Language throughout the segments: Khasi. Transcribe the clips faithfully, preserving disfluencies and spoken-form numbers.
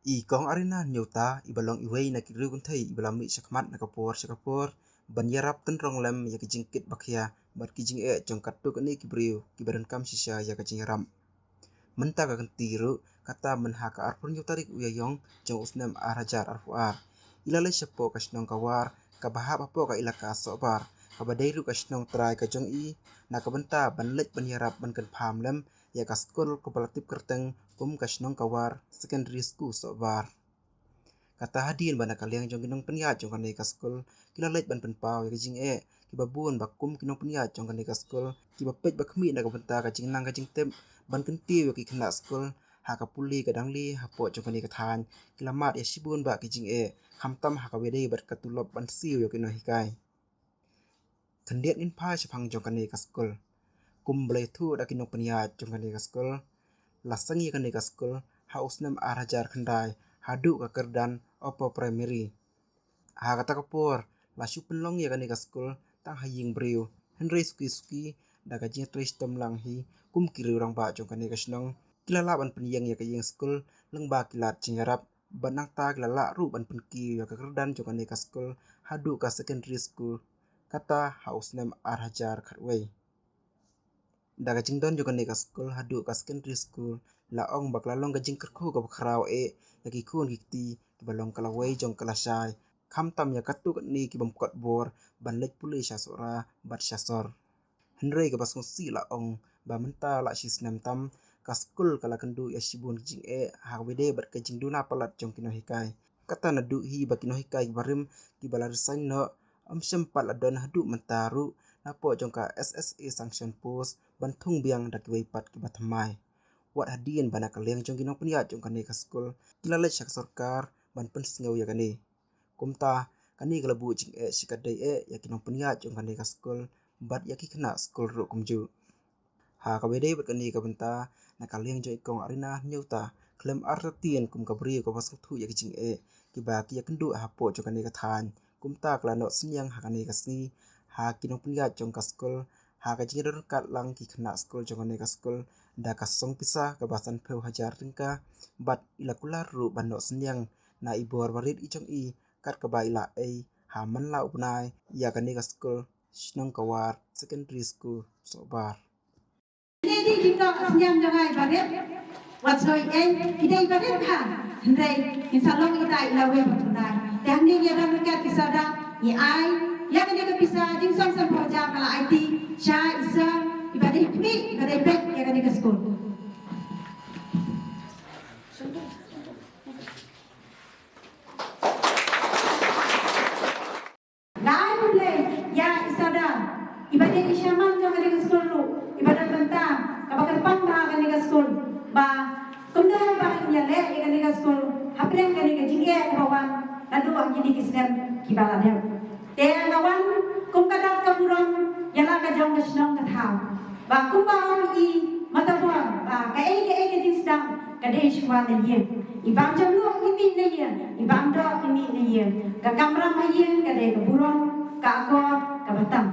I Kong Arina Nyota, iba long iwei na ki riew kynthei iba la mih shakhmat na ka por sha ka por ban ïarap tynrong lem ïa ki jingkit ba khia bad ki jingeh jong katto katne ki briew kiba donkam shisha ïa ka jingïarap. Mynta ka kynti ruh, kata mynha ka arphew hynñiew tarik u Ïaïong jong u snem ar hajar arphew ar, i la leit shapoh ka shnong Kawar kaba hap hapoh ka ilaka Sohbar, kaba dei ruh ka shnong trai ka jong i, na ka bynta ban leit ban ïarap ban kynpham lem ïa ka skul kaba la tip kyrteng kum ka shnong Kawar Secondary School Sohbar. Kata hadien ba na ka liang jong ki nongpynïaid jong kane ka skul ki la leit ban pynpaw ïa ki jingeh kiba bun ba kum ki nongpynïaid jong kane ka skul kiba peit ba khmih na ka bynta ka jingnang ka jingtip ban kyntiew ïa ki khynnah skul ha ka pule ka dang lie hapoh jong kane ka thaiñ, ki la mad ïa shibun ba ki jingeh, khamtam ha kaba ïadei bad ka tulop ban siew ïa ki nonghikai. Khyndiat ngin phai shaphang jong kane ka skul. Kum ba la ïathuh da ki nongpynïaid jong kane ka skul, la seng ïa kane ka skul ha u snem ar hajar khyndai haduh ka kyrdan Upper Primary. Ha kata ka por la shu pynlong ïa kane ka skul tang ha ïing briew, hynrei suki suki da ka jingtrei shitom lang hi, kum ki riew rangbah jong kane ka shnong ki la lah ban pynïeng ïa ka ïing skul lyngba ki lad jingïarap, bad nangta ki la lah ruh ban pynkiew ïa ka kyrdan jong kane ka skul haduh ka secondary school, kata ha u snem ar hajar khatwei. Da ka jingdon jong kane ka skul haduh ka secondary school, la ong ba ka la long ka jingkyrkhu kaba khraw eh ïa ki khun ki kti kiba long ka lawei jong ka lashai, khamtam ïa katto katne ki bym kot bor ban leit pule sha Sohra bad sha sor. Hynrei kaba sngewsih la ong ba mynta la shi snem tam, ka skul ka la kynduh ïa shibun ki jingeh ha kaba ïadei bad ka jingduna palat jong ki nonghikai. Kata naduh hi ba ki nonghikai kiba rim kiba la resign noh, ym shym pat la don haduh mynta ruh napoh jong ka S S A sanction post ban thung biang da kiwei pat kiba thymmai. Wat hadien ba na ka liang jong ki nongpynïaid jong kane ka skul ki la leit sha ka sorkar ban pynsngew ïa kane. Kumta kane ka la buh jingeh shikatdei eh ïa ki nongpynïaid jong kane ka skul bad ïa ki khynnah skul ruh kumjuh. Ha kaba ïadei bad kane ka bynta, na ka liang jong i Kong Arina Nyota, khlem artatien kum ka briew kaba sngewthuh ïa ki jingeh kiba ki ïakynduh hapoh jong kane ka thaiñ, kumta ka la noh synñiang ha kane ka sngi ha ki nongpynïaid jong ka skul, ha ka jingïadon ryngkat lang ki khynnah skul jong kane ka skul da ka song pisa kaba sanphew hajar tyngka, bad i la kular ruh ban noh synñiang na i bor barit i jong i, kat kaba i la ei ha man la u bnai ïa kane ka skul, Shnong Kawar Secondary School, Sohbar. Ine i dei ki kong synñiang jong nga i barit. Wat soi ei, i dei i barit ha. Hynrei ngin sa long ita i lawei bad u bnai. Te hangne ngi ïadon ryngkat ki sawdong, ngi ai ïa kane ka pisa jingsong sanphew hajar ka la aiti sha i sir iba dei khmih, iba dei peit ïa kane ka skul. Nga ai khublei ïa i sawdong iba dei i shaman jong kane ka skul ruh, iba don bynta kaba kyrpang bha ha kane ka skul, ba kumno ba ngin ïaleh ïa kane ka skul hapdeng kane ka jingeh kaba wan naduh ha kine ki snem kiba la dep. Te nga wan kum ka dak ka burom ïa la ka jong ka shnong ka thaw. Ba kumba ong i mata bor ba kaei kaei ka jingsdang ka dei shuwa na ïing. I bym jam noh i mih na ïing, i bym doh i mih na ïing. Ka kamram ha ïing ka dei ka burom, ka akor kaba tam.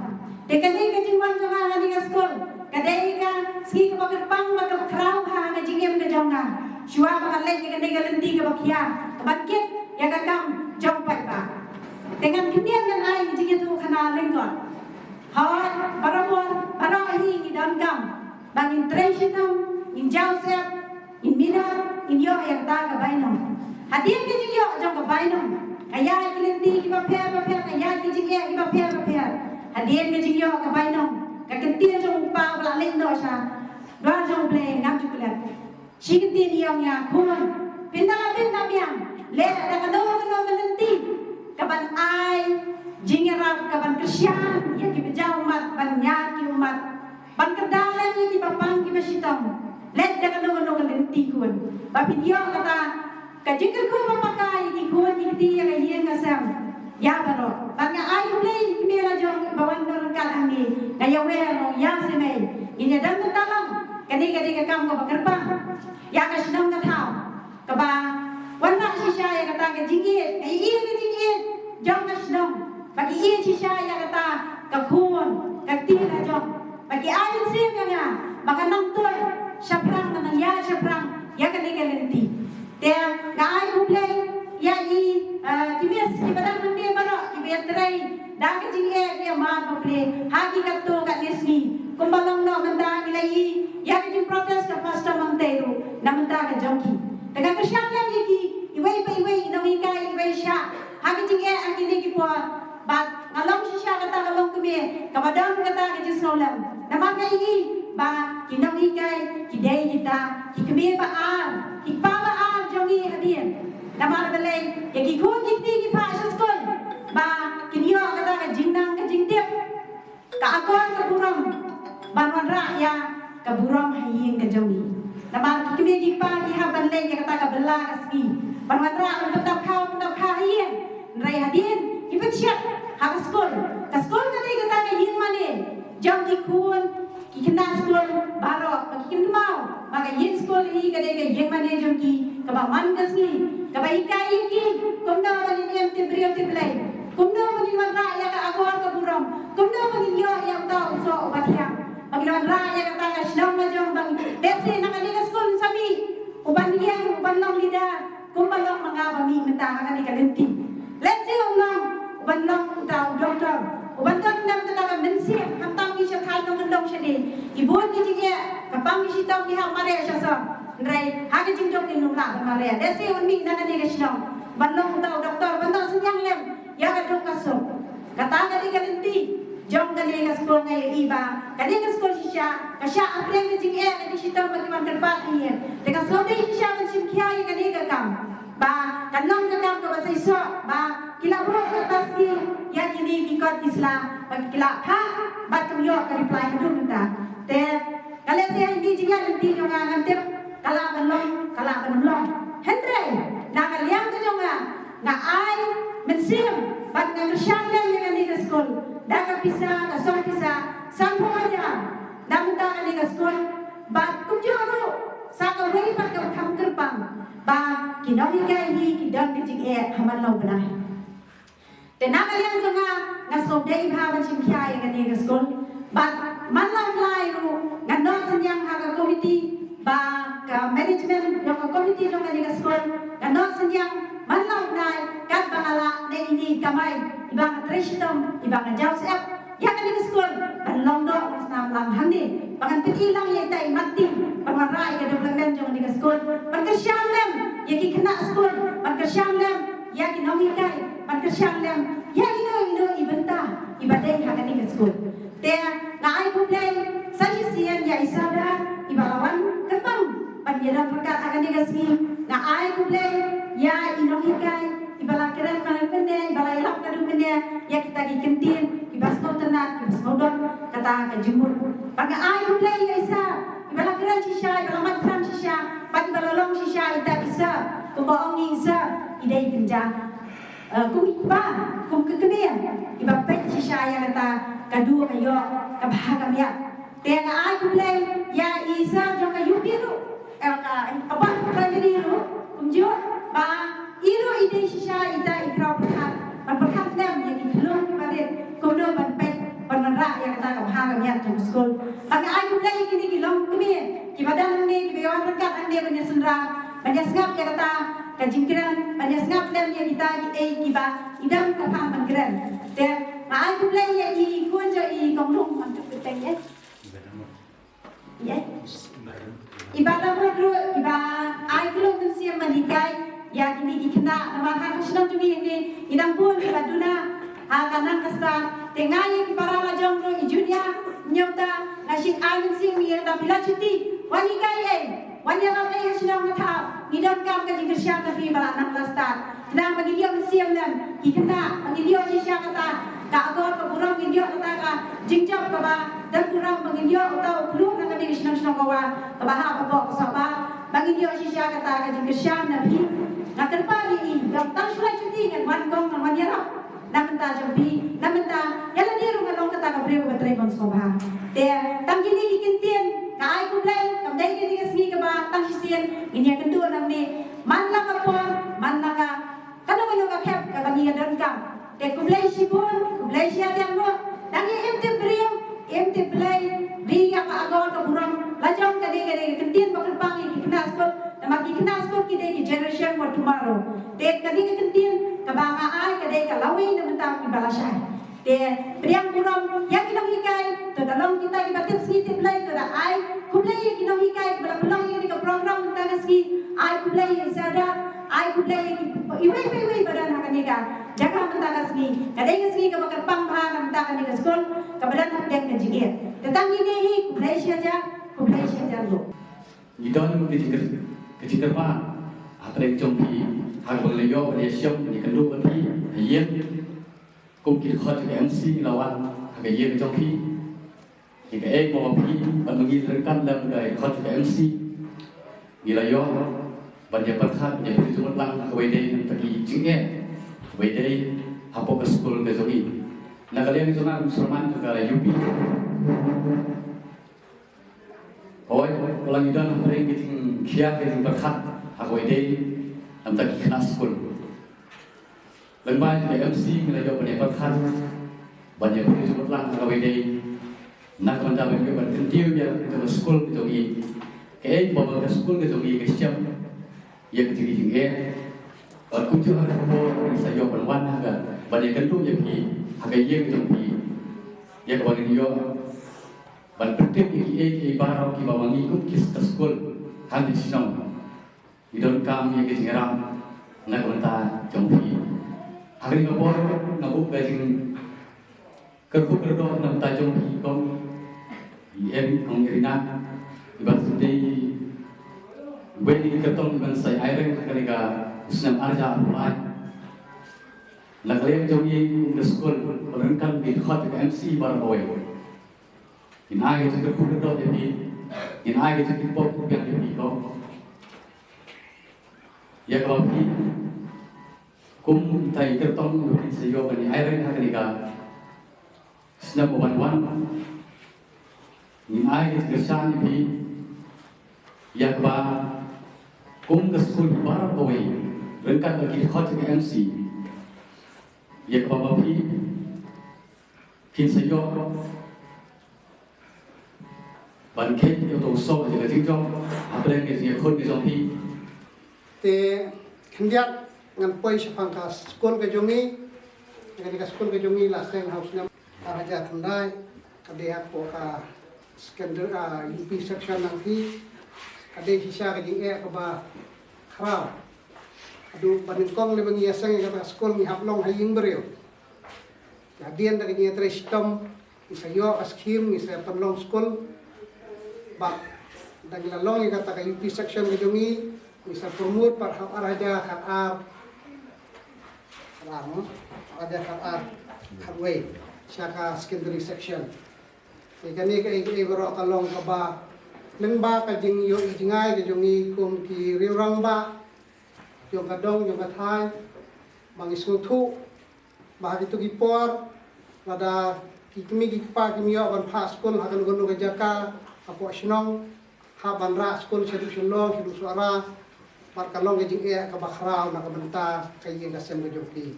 Te kane ka jingwan jong nga ha kane ka skul ka dei ka sngi kaba kyrpang bad kaba khraw ha ka jingim ka jong nga. Shuwa ba nga leit ïa kane ka lynti kaba khia kaba kit ïa ka kam jong paidbah. Te ngan khyndiat ngan ai ka jingïathuhkhana lyngkot. Hooid, barabor baroh hi ngi donkam ba ngin trei shitom, ngin jaw sep, ngin minot, ngin ïoh ïa kata ka bainong. Hadien ka jingïoh jong ka bainong, ka ïaid ki lynti kiba pher bapher, ka ïaid ki jingeh kiba pher bapher. Hadien ka jingïoh ka bainong, ka kyntien jong u kpa ba la leit noh sha dwar jong U Blei ngam ju klet. Shi kyntien i ong ïa khun, phin da la bit na biang, leh da kano kano ka lynti kaban ai jingïarap, kaban kyrshan ïa kiba jaw ummat, ban ñiad ki ummat, ban kyrdan lem ïa kiba pang kiba shitom. Leh da kano kano ka lynti khun, ba phin ïoh kata ka jingkyrkhu ba paka ïa ki khun ki kti, ïa ka ïing ka sem. Ïa baroh. Bad nga ai khublei ïa i kmie la jong iba wan don ryngkat hangne. Nga ïawer ïa u ïa Semei. Ngin ïa don bynta lang. Kane ka dei ka kam kaba kyrpang ïa ka shnong ka thaw. Kaba wan lah shisha ïa kata ka jingïeit. Ka ïeit ka jingïeit jong ka shnong. Ba ki ïeit shisha ïa kata ka khun ka kti la jong. Ba ki ai mynsiem ïa nga ba ngan nang tuid shaphrang, ngan nang ïaid shaphrang ïa kane ka lynti. Te nga ai Trei da ka jingeh ïa mar bapli ha ki katto katne sngi. Kumba long noh mynta ngi la ïohi ïa ka jingprotest ka FASTOM Mawngtei ruh na bynta ka jong ki. Te nga kyrshan lem ïa ki iwei pa iwei, i nonghikai, iwei shah, ha ka jingeh ha kine ki por. Bad nga long shisha kata ka longkmie kaba don kata ka jingsngewlem. Namar nga ïohi ba ki nonghikai ki dei kita ki kmie ba ar, ki kpa ba ar jong ngi hadien. Namar balei ïa ki khun ki kti ki phah sha skul ba kin ïoh kata ka jingnang ka jingtip, ka akor ka burom, ban wanrah ïa ka burom ha ïing ka jong ngi. Namar ki kmie ki kpa ki hap ban leit ïa kata ka bylla ka sngi ban wanrah, ban pyntap khaw, pyntap khaw ha ïing. Hynrei hadien ki pynshet ha ka skul. Ka skul ka dei kata ka ïing mane jong ki khun ki khynnah skul baroh, ba ki kynmaw ba ka ïing skul hi ka dei ka ïing mane jong ki kaba man ka sngi, kaba hikai ïa ki kumno ban im tip briew tip Blei, kumno ban wanrah ïa ka akor ka burom, kumno ban ïoh ïa uta u soh uba thiang, ban wanrah ïa kata ka shnong la jong. Bad lehse na kane ka skul sa mih u ban ïeng, u ban long leader, kumba long ma nga ba mih mynta ha kane ka lynti. Lehse u long, u ban long uta u doktor, u ban don kata ka mynsiem, khamtam ngi sha thaiñ nongkyndong shane, ki bun ki jingeh, ka pang ki shitom ki hap mareh sha sor. Hynrei ha ka jingduk ngin ym lah ban mareh. Lehse un mih na kane ka shnong ban long uta u doktor, ban da synñiang lem ïa ka duk ka suk. Kata ka dei ka lynti jong kane ka skul. Nga ïohi ba kane ka skul shisha ka shah hapdeng ka jingeh ka jingshitom ba ki wan kyrpad ïa. Te ka sngewdei shisha ban shim khia ïa kane ka kam, ba kan long ka kam kaba seisoh ba ki la buh ka task ïa kine ki kot ki sla ba ki la phah bad kam ïoh ka reply haduh mynta. Te ka lehse ha ine i jingïaid lynti jong nga ngan tip ka lah ban long, ka lah ban ym long. Hynrei na ka liang ka jong nga, nga ai mynsiem bad nga kyrshan lem ïa kane ka skul da ka pisa, ka song pisa sanphew hajar na bynta kane ka skul. Bad kumjuh ruh sa kawei pat ka kham kyrpang ba ki nonghikai hi ki don ka jingeh ha man la u bnai. Te na ka liang jong nga, nga sngewdei bha ban shim khia ïa kane ka skul. Bad man la u bnai ruh ngan noh synñiang ha ka komiti, ba ka management jong ka komiti jong kane ka skul, ngan noh synñiang man la u bnai katba nga lah na ine i kamai iba nga trei shitom, iba nga jaw syep ïa kane ka skul ban long doh long snam lang hangne, ba ngan pyni lang ïa ita i mat ti ban wanrah ïa ka development jong kane ka skul, ban kyrshan lem ïa ki khynnah skul, ban kyrshan lem ïa ki nonghikai, ban kyrshan lem ïa ino ino i bynta iba dei ha kane ka skul. Te nga ai khublei sa shisien ïa i Sardar iba la wan kyrpang ban ïadon ryngkat ha kane ka sngi. Nga ai khublei ïa i nonghikai iba la kren naduh mynne, iba la ïalap naduh mynne ïa kita ki kyntien kiba sngewtynnat, kiba sngewdon kata ka jingmut. Bad nga ai khublei ïa i Sir iba la kren shisha, iba la mat khram shisha bad iba la long shisha ita i Sir, kumba ong i Sir, i dei i kynja, eh, kum i kpa, kum ka kmie iba peit shisha ïa kata ka duh ka ïoh, ka bha ka miat. Te nga ai khublei ïa i Sir jong ka U P ruh, eh, ka Upper Primary ruh kumjuh, ba i ruh i dei shisha ita i khraw pyrkhat ban pyrkhat lem ïa ki khyllung ki barit kumno ban peit ban wanrah ïa kata ka bha ka miat jong ka skul. Bad nga ai khublei ïa kine ki longkmie kiba don hangne, kiba ïawan ryngkat hangne ban ïasynrang, ban ïasngap ïa kata ka jingkren, ban ïasngap lem ïa kita kiei kiba i don ka phang ban kren. Te nga ai khublei ïa i khun jong i Kong Lung, Kong Lung Kyrteng, eh? Ïa i Bah Lamrut ruh iba ai kylluid mynsiem ban hikai ïa kine ki khynnah, namar ha ka shnong jong ngi ngi dang bun kiba duna ha ka nang ka stad. Te nga ïa ki para la jong ruh i Junior Nyota, nga shu ai mynsiem ïa kata, phi la shuti, wan hikai ei, wan ïarap ei ha shnong ha thaw. Ngi donkam ka jingkyrshan na phi ba la nang la stad. Khnang ba ngin ïoh mynsiem lem ki khynnah, ba ngin ïoh shisha kata ka akor ka burom, ngin ïoh kata ka jingjop kaba don burom, ba ngin ïoh uta u khlur na kane ka shnong shnong ka war kaba hap hapoh ka sohbar, ba ngin ïoh shisha kata ka jingkyrshan na phi. Nga kyrpad ïa i, ïa tang shu la shuti ngan wan kong, ngan wan ïarap na bynta jong phi, na bynta ïa lade ruh nga long kata ka briew kaba trei bun sngewbha. Te tang kine ki kyntien nga ai khublei, kam dei kine ki sngi kaba tang shisien ngin ïakynduh nangne, man la ka por, man la ka kano kano ka khep kaba ngi ïa donkam. Te khublei shibun, khublei shihajar nguh. Nang ïa im tip briew, im tip Blei, dei ïa ka akor ka burom la jong. Ka dei, ka dei ka kyntien ba kyrpang ïa ki khynnah skul, namar ki khynnah skul ki dei ki generation for tomorrow. Te ka dei ka kyntien kaba nga ai, ka dei ka lawei na bynta Kiba la shai. Te pdiang burom ïa ki nonghikai, to da long kita kiba tip sngi tip Blei, to da ai khublei ïa ki nonghikai kiba la pynlong ïa kane ka program mynta ka sngi. Ai khublei ïa Sir Dap, ai khublei ïa ki iwei pa iwei ba don ha kane ka jaka mynta ka sngi. Ka dei ka sngi kaba kyrpang bha na mynta kane ka skul kaba don hapdeng ka jingeh. Te tang ine hi, khublei shihajar, khublei shihajar ruh. Ngi don ka jingkyrpad, ka jingkyrpad hapdeng jong phi, ha kaba ngi la ïoh ban ïashem ban ïakynduh bad phi ha ïing kum ki dkhot jong ka M C. Ngi la wan ha ka ïing jong phi, ïa kaei ba ma phi bad ma ngi ryngkat lem da ki dkhot jong ka M C, ngi la ïoh ban ïa pyrkhat, ban ïa pyrshang lang ha kaba ïadei bad ki jingeh kaba ïadei hapoh ka skul ka jong ngi. Na ka liang jong nga kum u syrman jong ka U P, hooid, ka la ngi don hapdeng ka jingkhia ka jingpyrkhat ha kaba ïadei na ka bynta ki khynnah skul. Lyngba jong ka M C ngi la ïoh ban ïa pyrkhat, ban ïa pyrshang lang ha kaba ïadei na ka bynta ban ïoh ban kyntiew ïa ka skul ka jong ngi, kaei ba ka skul ka jong ngi ka shem ïa ka jingeh. Bad kumjuh ha kane ka por ngi sa ïoh ban wan ha ka, ban ïakynduh ïa phi ha ka ïing jong phi, ïa kaba ngin ïoh ban pyntip ïa kiei kiei baroh kiba ma ngi kum ki ka skul hangne shnong ngi donkam ïa ka jingïarap na ka bynta jong phi. Ha kane ka por nga buh ka jingkyrkhu kyrdoh na ka bynta jong phi kong Eri, kong Erina, iba sa dei iwei na ki kyrtong iban sa ïaireng ha kane ka snem ar hajar arphew lai. Na ka liang jong ngi kum ka skul, ryngkat ki dkhot ka M C baroh kawei, ngin ai ka jingkyrkhu kyrdoh ïa phi, ngin ai ka jingkyrpad kyrpiang ïa phi kong, ïa kaba phi kum kita ki kyrtong iba phi sa ïoh ban ïaireng ha kane ka snem ba wan wan. Ngin ai ka jingkyrshan ïa phi, ïa kaba kum ka skul baroh kawei, ryngkat bad ki dkhot ka M C, ïa kaba ma phi phin sa ïoh ban khet ïa uto u soh jong ka jingjop hapdeng ka jingïakhun ka jong phi. Te khyndiat ngan poi shaphang ka skul ka jong ngi. Kane ka skul ka jong ngi la seng ha u snem ar hajar khyndai, ka dei hapoh ka secondary, ah, U P section nangta. Ka dei shisha ka jingeh kaba khraw. Haduh ba nyngkong lei ba ngi ïaseng ïa kata ka skul ngi hap long ha ïing briew. Hadien da ka jingïatrei shitom ngi sa ïoh ka skhim, ngi sa pynlong skul. Bad da ngi la long ïa kata ka U P section ka jong ngi, ngi sa promote pat ha u ar hajar khatar, khatar, no? Ar hajar khatar, khatwei sha ka secondary section. Te kane kaei kaei baroh ka long kaba lyngba ka jingïohi jngai ka jong ngi kum ki riewanrah jong ka dong jong ka thaiñ, ba ngi sngewthuh ba ha kito ki por, lada ki kmie ki kpa kim ïoh ban phah skul ha kano kano ka jaka hapoh shnong, hap ban rah skul shaduh Shillong, shaduh Sohra, bad ka long ka jingeh kaba khraw na ka bynta ka ïing ka sem ka jong ki.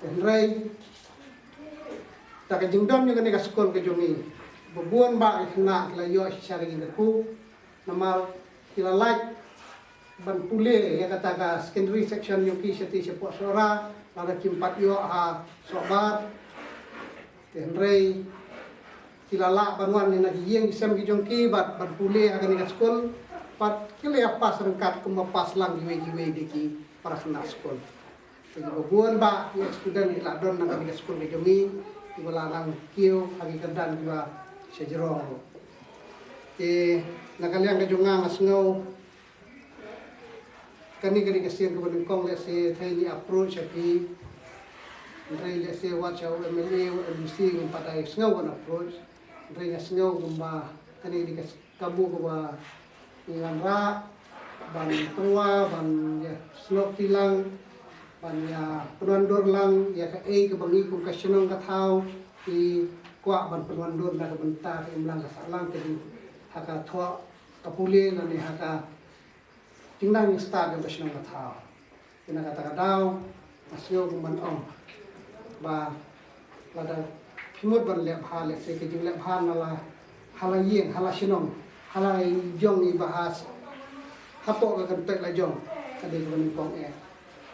Hynrei da ka jingdon jong kane ka skul ka jong ngi, ba bun bah ki khynnah ki la ïoh shisha ka jingkyrkhu, namar ki la lait ban pule ïa kata ka secondary section jong ki shatei shapoh Sohra, lada kim pat ïoh ha Sohbar. Te hynrei ki la lah ban wan na ki ïing ki sem ki jong ki bad ban pule ha kane ka skul, bad ki la ïa pass ryngkat kumba pass lang kiwei kiwei de ki para khynnah skul. Te kiba bun bah ki student ki la don na kane ka skul ka jong ngi, kiba la nang kiew ha ki kyrdan kiba shajrong. Te na ka liang ka jong nga, nga sngew kane ka dei ka sien kaba nyngkong, lehse thei ngi approach ha phi. Hynrei lehse wat sha u M L A, u M D C ngim pat ai sngew ban approach. Hynrei nga sngew kumba kane ka dei ka kabu kaba ngi wanrah ban tyrwa, ban ïa snoh kti lang, ban ïa pynwandur lang ïa kaei kaba ngi kum ka shnong ka thaw ngi kwah ban pynwandur na ka bynta ka imlang ka sahlang ka jong, ha ka thoh ka pule lane ha ka jingnang jingstad jong ka shnong ka thaw. Te na kata ka daw nga sngew kum ban ong ba lada phi mut ban leh bha, lehse ka jingleh bha na la ha la ïing, ha la shnong, ha la jong i ba ha s-, hapoh ka kynpeit la jong, ka dei kaba nyngkong eh.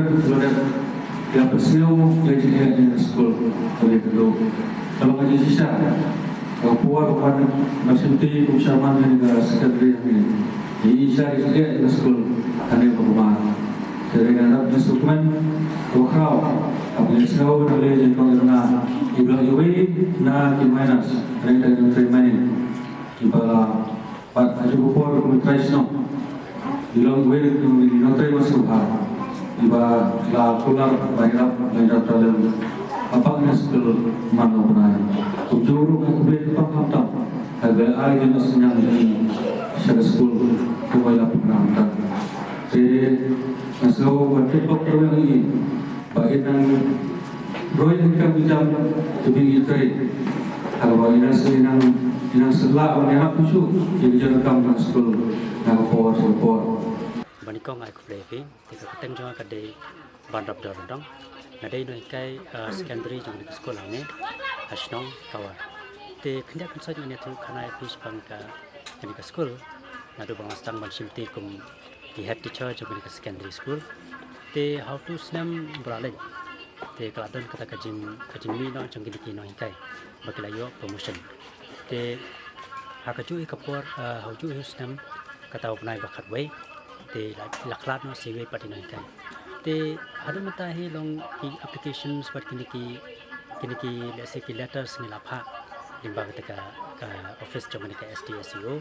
Kawei ka la dep ïa pynsngew ïa ka jingeh jong ka skul. Kawei ka dei ka long ka jingshisha ka por ba nga shim ti kum chairman jong ka secondary hangne. Ïa i shisha ka jingeh jong ka skul hangne ha Bungpung. Te nga dap ïa sukmen ko khraw ap ïa sngew na le jong ka nga i ba iwei na ki minors hangne da ka training. Iba la Bad ha kajuh ka por kum u trai shnong, i long uwei na ki nongtrei ba sngewbha iba la kular ba ïarap, ba ïarap talent ha bak na skul man u bnai. Kumjuh ruh nga khublei kyrpang khamtam ha kaba ai jingnoh synñiang jong i sha ka skul kumba i la pynbna mynta. Te nga sngew ba tip bok ruh ïa i ba i nang roi ha ki kam ki jam, te ba i trei ha kaba i nang, i nang, i nang sngewlah ban ïarap kumjuh ïa ki jingdonkam jong ka skul na ka por sha ka por. Ba nyngkong ai khublei ïa phi, te ka kyrteng jong nga ka dei Banrapdor Lyngdoh. Nga dei nonghikai, eh, secondary jong kane ka skul hangne ha shnong Kawar. Te khyndiat khynsoit ngan ïathuh khana ïa phi shaphang ka, kane ka skul naduh ba nga sdang ban shim ti kum ki head teacher jong kane ka secondary school. Te ha utu u snem ba la leit, te ka la don kata ka jing, ka jingmih noh jong kine ki nonghikai ba ki la ïoh promotion. Te ha kajuh hi ka por, eh, ha ujuh hi u snem, kata u bnai ba khatwei, te la, la khlad noh sa iwei pat i nonghikai. Te haduh mynta hi long ki applications bad kine ki, kine ki, let's say, ki letters ngi la phah lyngba kata ka, ka office jong kane ka S D S E O,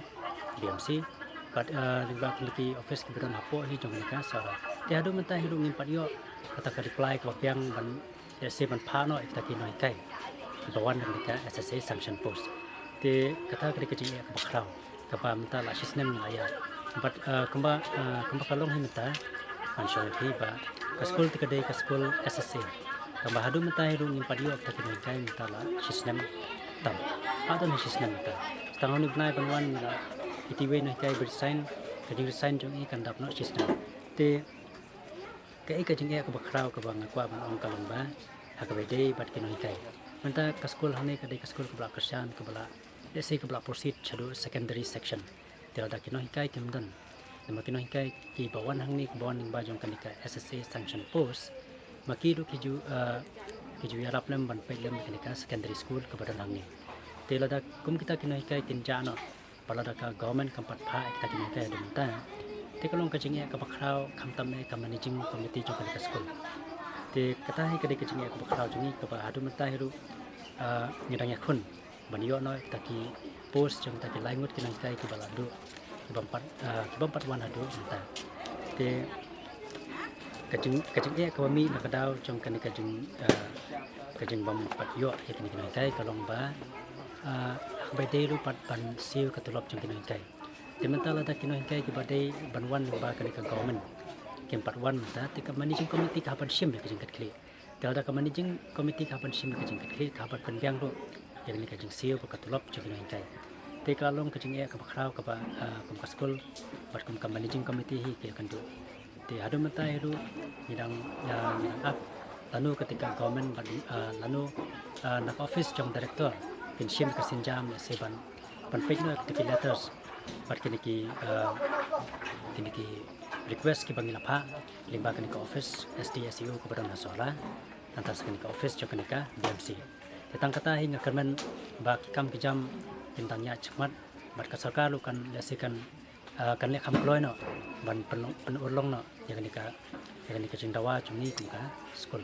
B M C. Bad, ah, lyngba kine ki office kiba don hapoh hi jong kane ka Sohra. Te haduh mynta hi ruh ngim pat ïoh kata ka reply kaba biang ban, lehse ban phah noh ïa kita ki nonghikai kiba wan na kane ka S S A sanction post. Te kata ka dei ka jingeh kaba khraw kaba mynta la shisnem ngi la ïaid. Bad, ah, kumba, ah, kumba ka long hi mynta, ngan shu ong ïa phi ba ka skul te ka dei ka skul S S A. Kaba haduh mynta hi ruh ngim pat ïoh kita ki nonghikai mynta la shisnem tam. Haduh shisnem mynta. Tang une u bnai ban wan la iti wei nonghikai ba resign, ka jingresign jong i kan dap noh shisnem. Te kaei ka jingeh kaba khraw kaba nga kwah ban ong ka long ba ha kaba ïadei bad ki nonghikai. Mynta ka skul hangne ka dei ka skul kaba la kyrshan, kaba la, lehse kaba la proceed shaduh secondary section. Te lada ki nonghikai kim don, namar ki nonghikai kiba wan hangne kiba wan lyngba jong kane ka S S A sanction post, ma ki ruh ki ju, ah, ki ju ïarap lem ban peit lem kane ka secondary school kaba don hangne. Te lada kum kita ki nonghikai kin jah noh, bad lada ka government kam pat phah ïa kita ki nonghikai haduh mynta, te ka long ka jingeh kaba khraw khamtam eh ka managing committee jong kane ka skul. Te kata hi ka dei ka jingeh kaba khraw jong ngi kaba haduh mynta hi ruh, ah, ngi dang ïakhun ban ïoh noh ïa kita ki post jong kita ki lai ngut ki nonghikai kiba la duh, kibym pat, ah, kibym pat wan haduh mynta. Te ka jing, ka jingeh kaba mih na ka daw jong kane ka jing, ah, ka jingbym pat ïoh ïa kine ki nonghikai ka long ba, ah, ha kaba ïadei ruh pat ban siew ka tulop jong ki nonghikai. Te mynta lada ki nonghikai kiba dei ban wan lyngba kane ka government kim pat wan mynta, te ka managing committee ka hap ban shim ïa ka jingkitkhlieh. Te lada ka managing committee ka hap ban shim ïa ka jingkitkhlieh, ka hap ban pynbiang ruh ïa kane ka jingsiew bad ka tulop jong ki nonghikai. Te ka long ka jingeh kaba khraw kaba, ah, kum ka skul bad kum ka managing committee hi ki ïakynduh. Te haduh mynta hi ruh ngi dang, ah, ngi dang ap lano kata ka government bad, ah, lano, ah, na ka office jong director kin shim ka sienjam lehse ban, ban peit noh ïa kita ki letters bad kine ki, ah, kine ki request kiba ngi la phah lyngba kane ka office S D S E O kaba don ha Sohra, nangta sa kane ka office jong kane ka B M C. Te tang kata hi nga kyrmen ba ki kam ki jam kin dang ïaid shakhmat bad ka sorkar ruh kan, lehse kan, ah, kan leh kham kloi noh ban pyn, pynurlong noh ïa kane ka, ïa kane ka jingdawa jong ngi kum ka skul.